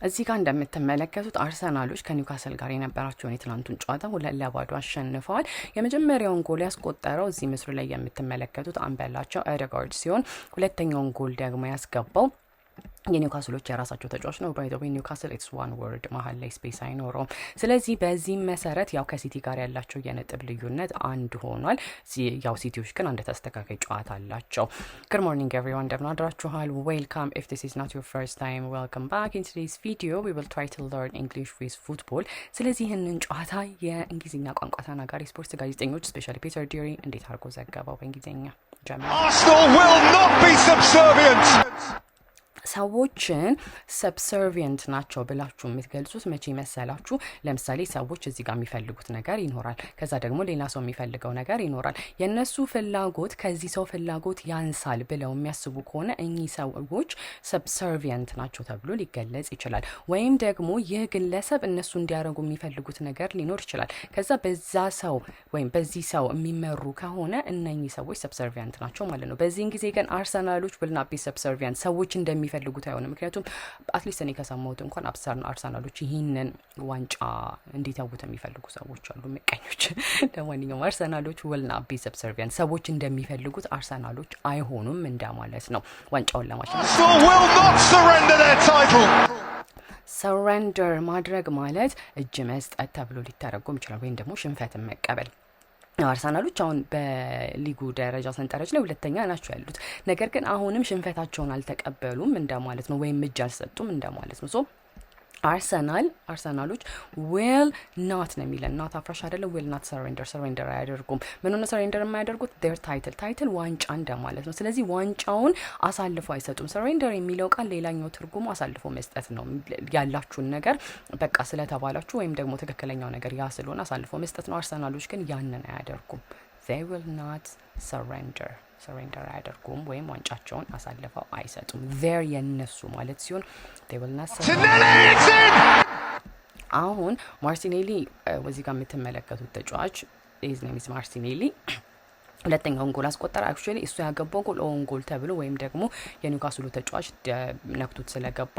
እዚህ ጋር እንደምትመለከቱት አርሰናሎች ከኒውካስል ጋር የነበራቸውን የትናንቱን ጨዋታ 2-0 አሸንፈዋል። የመጀመሪያውን ጎል ያስቆጠረው እዚህ ምስሉ ላይ የምትመለከቱት አምበላቸው ኦዴጋርድ ሲሆን ሁለተኛውን ጎል ደግሞ ያስገባው የኒውካስሎች የራሳቸው ተጫዋች ነው። By the way, ኒውካስል it's one word፣ መሀል ላይ space አይኖረውም። ስለዚህ በዚህም መሰረት ያው ከሲቲ ጋር ያላቸው የነጥብ ልዩነት 1 ሆኗል። ያው ሲቲዎች ግን አንድ ተስተካካይ ጨዋታ አላቸው። Good morning everyone፣ እንደምን አድራችኋል? Welcome. If this is not your first time, welcome back. In today's video we will try to learn English with football። ስለዚህ ይህንን ጨዋታ የእንግሊዝኛ ቋንቋ ተናጋሪ ስፖርት ጋዜጠኞች especially ፒተር ዲሪ እንዴት አድርጎ ዘገባው በእንግሊዝኛ ጀምር። Arsenal will not be subservient. ሰዎችን subservient ናቸው ብላችሁ የምትገልጹት መቼ መሰላችሁ? ለምሳሌ ሰዎች እዚህ ጋር የሚፈልጉት ነገር ይኖራል። ከዛ ደግሞ ሌላ ሰው የሚፈልገው ነገር ይኖራል። የእነሱ ፍላጎት ከዚህ ሰው ፍላጎት ያንሳል ብለው የሚያስቡ ከሆነ እኚህ ሰዎች subservient ናቸው ተብሎ ሊገለጽ ይችላል። ወይም ደግሞ ይህ ግለሰብ እነሱ እንዲያደርጉ የሚፈልጉት ነገር ሊኖር ይችላል። ከዛ በዛ ሰው ወይም በዚህ ሰው የሚመሩ ከሆነ እነኚህ ሰዎች subservient ናቸው ማለት ነው። በዚህን ጊዜ ግን አርሰናሎች will not be subservient፣ ሰዎች እንደሚፈልጉት አይሆንም። ምክንያቱም at least እኔ ከሰማሁት እንኳን አርሰናሎች ይህንን ዋንጫ እንዲተዉት የሚፈልጉ ሰዎች አሉ፣ ምቀኞች። ለማንኛውም አርሰናሎች will not be subservient፣ ሰዎች እንደሚፈልጉት አርሰናሎች አይሆኑም እንደማለት ነው። ዋንጫውን ለማሸነፍ Arsenal will not surrender their title. Surrender ማድረግ ማለት እጅ መስጠት ተብሎ ሊተረጎም ይችላል፣ ወይም ደግሞ ሽንፈትን መቀበል። አርሰናሎች አሁን በሊጉ ደረጃ ሰንጠረዥ ላይ ሁለተኛ ናቸው ያሉት። ነገር ግን አሁንም ሽንፈታቸውን አልተቀበሉም እንደማለት ነው፣ ወይም እጅ አልሰጡም እንደማለት ነው። So አርሰናሎች will not ነው የሚለን፣ not አፍራሽ አይደለም። Will not surrender፣ surrender አያደርጉም። ምን ሆነ surrender የማያደርጉት? Their title፣ title ዋንጫ እንደማለት ነው። ስለዚህ ዋንጫውን አሳልፎ አይሰጡም። Surrender የሚለው ቃል ሌላኛው ትርጉሙ አሳልፎ መስጠት ነው። ያላችሁን ነገር በቃ ስለተባላችሁ ወይም ደግሞ ትክክለኛው ነገር ያ ስለሆነ አሳልፎ መስጠት ነው። አርሰናሎች ግን ያንን አያደርጉም። They will not surrender፣ surrender አያደርጉም ወይም ዋንጫቸውን አሳልፈው አይሰጡም። Their የነሱ ማለት ሲሆን they will not surrender። Martinelli, it's in! አሁን ማርቲኔሊ፣ እዚህ ጋር የምትመለከቱት ተጫዋች his name is ማርቲኔሊ፣ ሁለተኛውን ጎል አስቆጠረ። Actually እሱ ያገባው ጎል own goal ተብሎ ወይም ደግሞ የኒውካስሉ ተጫዋች ነክቶት ስለገባ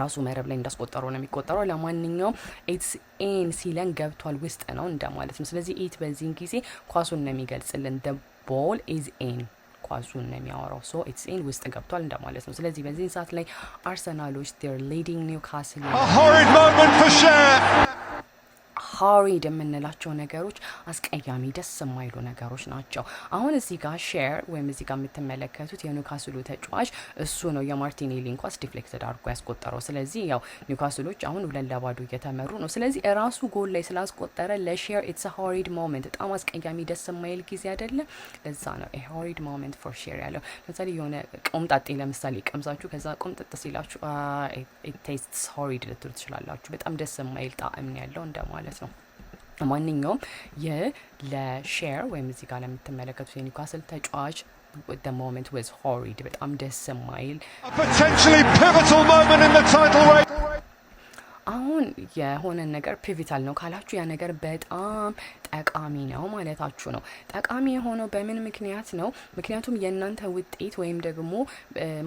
ራሱ መረብ ላይ እንዳስቆጠረው ነው የሚቆጠረው። ለማንኛውም it's in ሲለን ገብቷል፣ ውስጥ ነው እንደማለት ነው። ስለዚህ it በዚህን ጊዜ ኳሱን ነው የሚገልጽልን። The ball is in፣ ኳሱን ነው የሚያወራው። So it's in፣ ውስጥ ገብቷል እንደማለት ነው። ስለዚህ በዚህን ሰዓት ላይ አርሰናሎች they're leading ኒውካስል። A horrid moment for Schär. Horrid የምንላቸው ነገሮች አስቀያሚ፣ ደስ የማይሉ ነገሮች ናቸው። አሁን እዚህ ጋር ሼር ወይም እዚህ ጋር የምትመለከቱት የኒውካስሉ ተጫዋች እሱ ነው የማርቲኔሊን ኳስ deflected አድርጎ ያስቆጠረው። ስለዚህ ያው ኒውካስሎች አሁን 2-0 እየተመሩ ነው። ስለዚህ እራሱ ጎል ላይ ስላስቆጠረ ለሼር it's horrid moment፣ በጣም አስቀያሚ፣ ደስ የማይል ጊዜ አይደለም። ለዛ ነው horrid moment for ሼር ያለው። ለምሳሌ የሆነ ቆምጣጤ ለምሳሌ ቀምሳችሁ ከዛ ቆምጥጥ ሲላችሁ tastes horrid ልትሉ ትችላላችሁ። በጣም ደስ የማይል ጣዕም ያለው እንደማለት ነው። ማንኛውም ይህ ለሼር ወይም እዚህ ጋር ለምትመለከቱት የኒውካስል ተጫዋች the moment was horrid፣ በጣም ደስ የማይል። A potentially pivotal moment in the title race. አሁን የሆነን ነገር pivotal ነው ካላችሁ ያ ነገር በጣም ጠቃሚ ነው ማለታችሁ ነው። ጠቃሚ የሆነው በምን ምክንያት ነው? ምክንያቱም የእናንተ ውጤት ወይም ደግሞ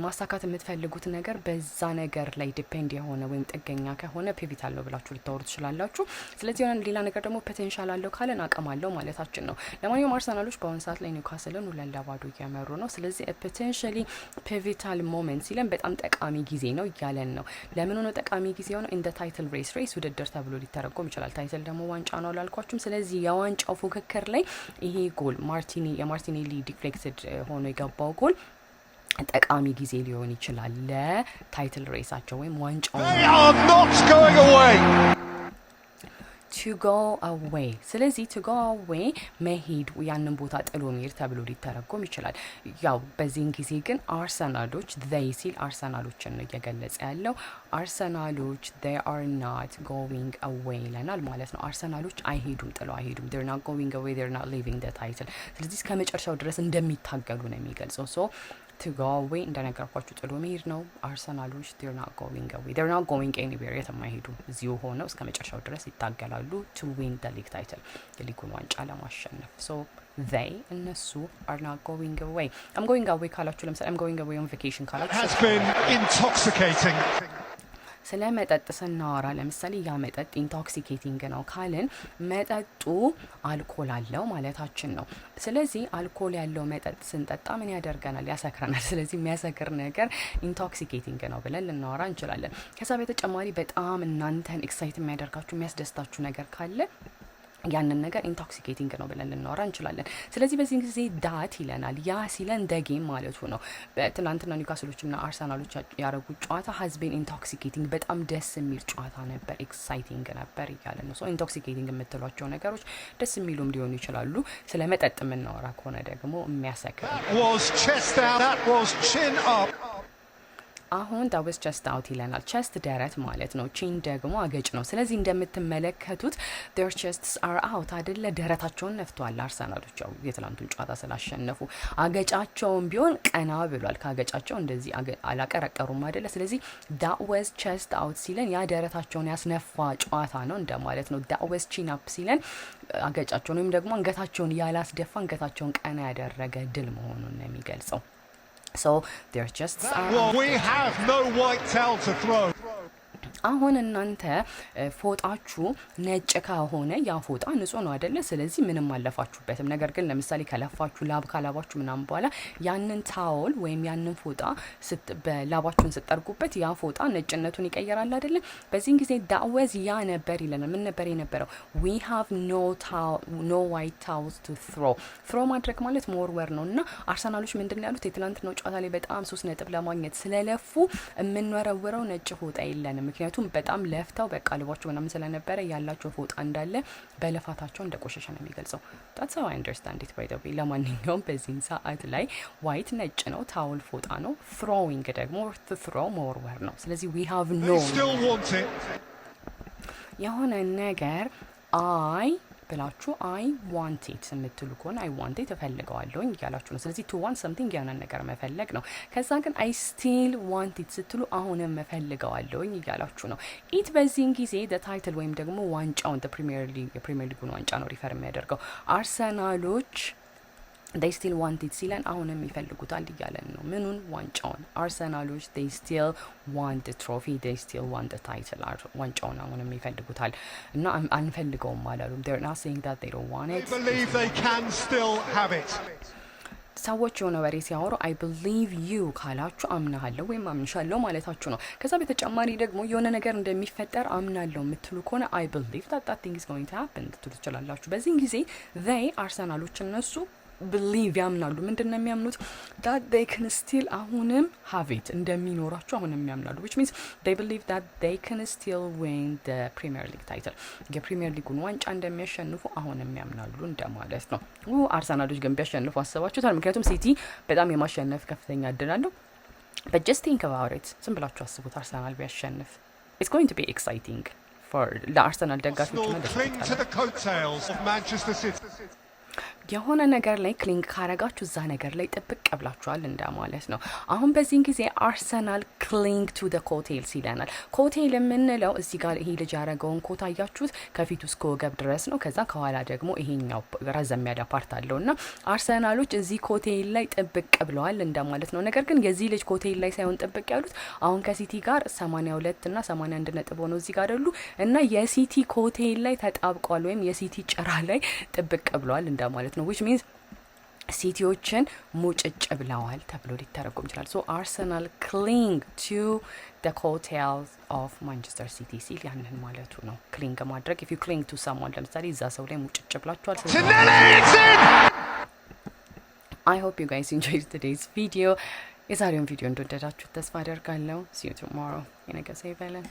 ማሳካት የምትፈልጉት ነገር በዛ ነገር ላይ depend የሆነ ወይም ጥገኛ ከሆነ pivotal ነው ብላችሁ ልታወሩ ትችላላችሁ። ስለዚህ የሆነ ሌላ ነገር ደግሞ potential አለው ካለን አቅም አለው ማለታችን ነው። ለማንኛውም አርሰናሎች በአሁኑ ሰዓት ላይ ኒውካስልን 2-0 እየመሩ ነው። ስለዚህ potentially pivotal moment ሲለን በጣም ጠቃሚ ጊዜ ነው እያለን ነው። ለምን ሆኖ ጠቃሚ ጊዜ ሆነው? In title race፣ race ውድድር ተብሎ ሊተረጎም ይችላል። Title ደግሞ ዋንጫ ነው ላልኳችሁም። ስለዚህ የዋንጫው ፉክክር ላይ ይሄ ጎል የማርቲኔሊ deflected ሆኖ የገባው ጎል ጠቃሚ ጊዜ ሊሆን ይችላል ለ title race ኣቸው ወይም ዋንጫው። They are not going away. To go away። ስለዚህ to go away መሄድ፣ ያንን ቦታ ጥሎ መሄድ ተብሎ ሊተረጎም ይችላል። ያው በዚህን ጊዜ ግን አርሰናሎች፣ they ሲል አርሰናሎችን ነው እየገለጸ ያለው። አርሰናሎች they are not going away ይለናል ማለት ነው። አርሰናሎች አይሄዱም፣ ጥለው አይሄዱም። They're not going away, they're not leaving the title። ስለዚህ እስከ መጨረሻው ድረስ እንደሚታገሉ ነው የሚገልጸው። So to go away እንደነገርኳችሁ ጥሎ መሄድ ነው። አርሰናሎች they're not going away, they're not going anywhere፣ የትም አይሄዱም። እዚሁ ሆነው እስከ መጨረሻው ድረስ ይታገላሉ to win the league title፣ የሊጉን ዋንጫ ለማሸነፍ። So they እነሱ are not going away። I'm going away ካላችሁ ለምሳሌ I'm going away on vacation ካላችሁ Has been intoxicating. ስለ መጠጥ ስናወራ ለምሳሌ ያ መጠጥ intoxicating ነው ካልን መጠጡ አልኮል አለው ማለታችን ነው። ስለዚህ አልኮል ያለው መጠጥ ስንጠጣ ምን ያደርገናል? ያሰክረናል። ስለዚህ የሚያሰክር ነገር intoxicating ነው ብለን ልናወራ እንችላለን። ከዛ በተጨማሪ በጣም እናንተን excite የሚያደርጋችሁ፣ የሚያስደስታችሁ ነገር ካለ ያንን ነገር intoxicating ነው ብለን ልናወራ እንችላለን። ስለዚህ በዚህ ጊዜ that ይለናል። ያ ሲለን the game ማለቱ ነው። በትናንትና ኒውካስሎችና አርሰናሎች ያደረጉት ጨዋታ has been intoxicating፣ በጣም ደስ የሚል ጨዋታ ነበር፣ exciting ነበር እያለ ነው። So intoxicating የምትሏቸው ነገሮች ደስ የሚሉም ሊሆኑ ይችላሉ። ስለ መጠጥ የምናወራ ከሆነ ደግሞ የሚያሰክር። That was chest out. That was chin up. አሁን that was chest out ይለናል። Chest ደረት ማለት ነው። Chin ደግሞ አገጭ ነው። ስለዚህ እንደምትመለከቱት their chests are out አይደለ? ደረታቸውን ነፍተዋል አርሰናሎች ያው የትላንቱን ጨዋታ ስላሸነፉ፣ አገጫቸውን ቢሆን ቀና ብሏል። ከአገጫቸው እንደዚህ አላቀረቀሩም አይደለ? ስለዚህ that was chest out ሲለን ያ ደረታቸውን ያስነፋ ጨዋታ ነው እንደማለት ነው። That was chin up ሲለን አገጫቸውን ወይም ደግሞ አንገታቸውን ያላስደፋ፣ አንገታቸውን ቀና ያደረገ ድል መሆኑን ነው የሚገልጸው። So their chests are Well, we have no white towel to throw. አሁን እናንተ ፎጣችሁ ነጭ ከሆነ ያ ፎጣ ንጹህ ነው አይደለ? ስለዚህ ምንም አለፋችሁበትም። ነገር ግን ለምሳሌ ከለፋችሁ፣ ላብ ካላባችሁ ምናምን በኋላ ያንን towel ወይም ያንን ፎጣ በላባችሁን ስትጠርጉበት ያ ፎጣ ነጭነቱን ይቀይራል አይደለ? በዚህን ጊዜ that was ያ ነበር ይለናል። ምን ነበር የነበረው? We have no white towels to throw። Throw ማድረግ ማለት መወርወር ነው። እና አርሰናሎች ምንድን ነው ያሉት? የትላንትናው ጨዋታ ላይ በጣም 3 ነጥብ ለማግኘት ስለለፉ የምንወረውረው ነጭ ፎጣ የለንም። ምክንያቱም በጣም ለፍተው በቃ ልቧቸው ምናምን ስለነበረ ያላቸው ፎጣ እንዳለ በልፋታቸው እንደ ቆሸሸ ነው የሚገልጸው። That's how I understand it, by the way። ለማንኛውም በዚህን ሰዓት ላይ white ነጭ ነው፣ towel ፎጣ ነው፣ throwing ደግሞ throw መወርወር ነው። ስለዚህ we have no They still want it. የሆነ ነገር I ብላችሁ I want it የምትሉ ከሆነ I want it እፈልገዋለሁኝ እያላችሁ ነው። ስለዚህ to want something ያንን ነገር መፈለግ ነው። ከዛ ግን I still want it ስትሉ አሁንም እፈልገዋለሁኝ እያላችሁ ነው። It በዚህን ጊዜ the title ወይም ደግሞ ዋንጫውን፣ የፕሪሚየር ሊጉን ዋንጫ ነው refer የሚያደርገው። አርሰናሎች they still want it ሲለን አሁንም ይፈልጉታል እያለን ነው። ምኑን? ዋንጫውን። አርሰናሎች they still want the trophy, they still want the title። ዋንጫውን አሁንም ይፈልጉታል እና አንፈልገውም አላሉም። They're not saying that they don't want They it. believe they can still have it. ሰዎች የሆነ ወሬ ሲያወሩ I believe you ካላችሁ አምናሃለሁ ወይም አምንሻለሁ ማለታችሁ ነው። ከዛ በተጨማሪ ደግሞ የሆነ ነገር እንደሚፈጠር አምናለሁ የምትሉ ከሆነ I believe that that thing is going to happen ልትሉ ትችላላችሁ። በዚህን ጊዜ they አርሰናሎች እነሱ believe ያምናሉ። ምንድን ነው የሚያምኑት? That they can still አሁንም have it እንደሚኖራቸው አሁንም ያምናሉ። Which means they believe that they can still win the Premier League title፣ የፕሪሚየር ሊጉን ዋንጫ እንደሚያሸንፉ አሁንም ያምናሉ እንደማለት ነው። አርሰናሎች ግን ቢያሸንፉ አስባችሁታል? ምክንያቱም ሲቲ በጣም የማሸነፍ ከፍተኛ እድል አለው። But just think about it፣ ዝም ብላችሁ አስቡት። አርሰናል ቢያሸንፍ it's going to be exciting for ለአርሰናል ደጋፊዎች። Arsenal cling to the coattails of Manchester City. የሆነ ነገር ላይ cling ካረጋችሁ እዛ ነገር ላይ ጥብቅ ብላችኋል እንደማለት ነው። አሁን በዚህን ጊዜ አርሰናል cling to the coattails ይለናል። Coattail የምንለው እዚህ ጋር ይሄ ልጅ ያደረገውን ኮት አያችሁት? ከፊቱ እስከ ወገብ ድረስ ነው። ከዛ ከኋላ ደግሞ ይሄኛው ረዘም ያለ part አለው እና አርሰናሎች እዚህ coattail ላይ ጥብቅ ብለዋል እንደማለት ነው። ነገር ግን የዚህ ልጅ coattail ላይ ሳይሆን ጥብቅ ያሉት አሁን ከሲቲ ጋር 82 እና 81 ነጥብ ሆነው እዚህ ጋር አይደሉ እና የሲቲ coattail ላይ ተጣብቀዋል ወይም የሲቲ ጭራ ላይ ጥብቅ ብለዋል እንደማለት ነው። Which means ሲቲዎችን ሙጭጭ ብለዋል ተብሎ ሊተረጎም ይችላል። So አርሰናል cling to the coattails of Manchester City ሲል ያንን ማለቱ ነው። Cling ማድረግ፣ if you cling to someone ለምሳሌ እዛ ሰው ላይ ሙጭጭ ብላችኋል። Martinelli, it's in! I hope you guys enjoyed today's video። የዛሬውን ቪዲዮ እንደወደዳችሁት ተስፋ አደርጋለሁ። See you tomorrow። የነገ ሰው ይበለን።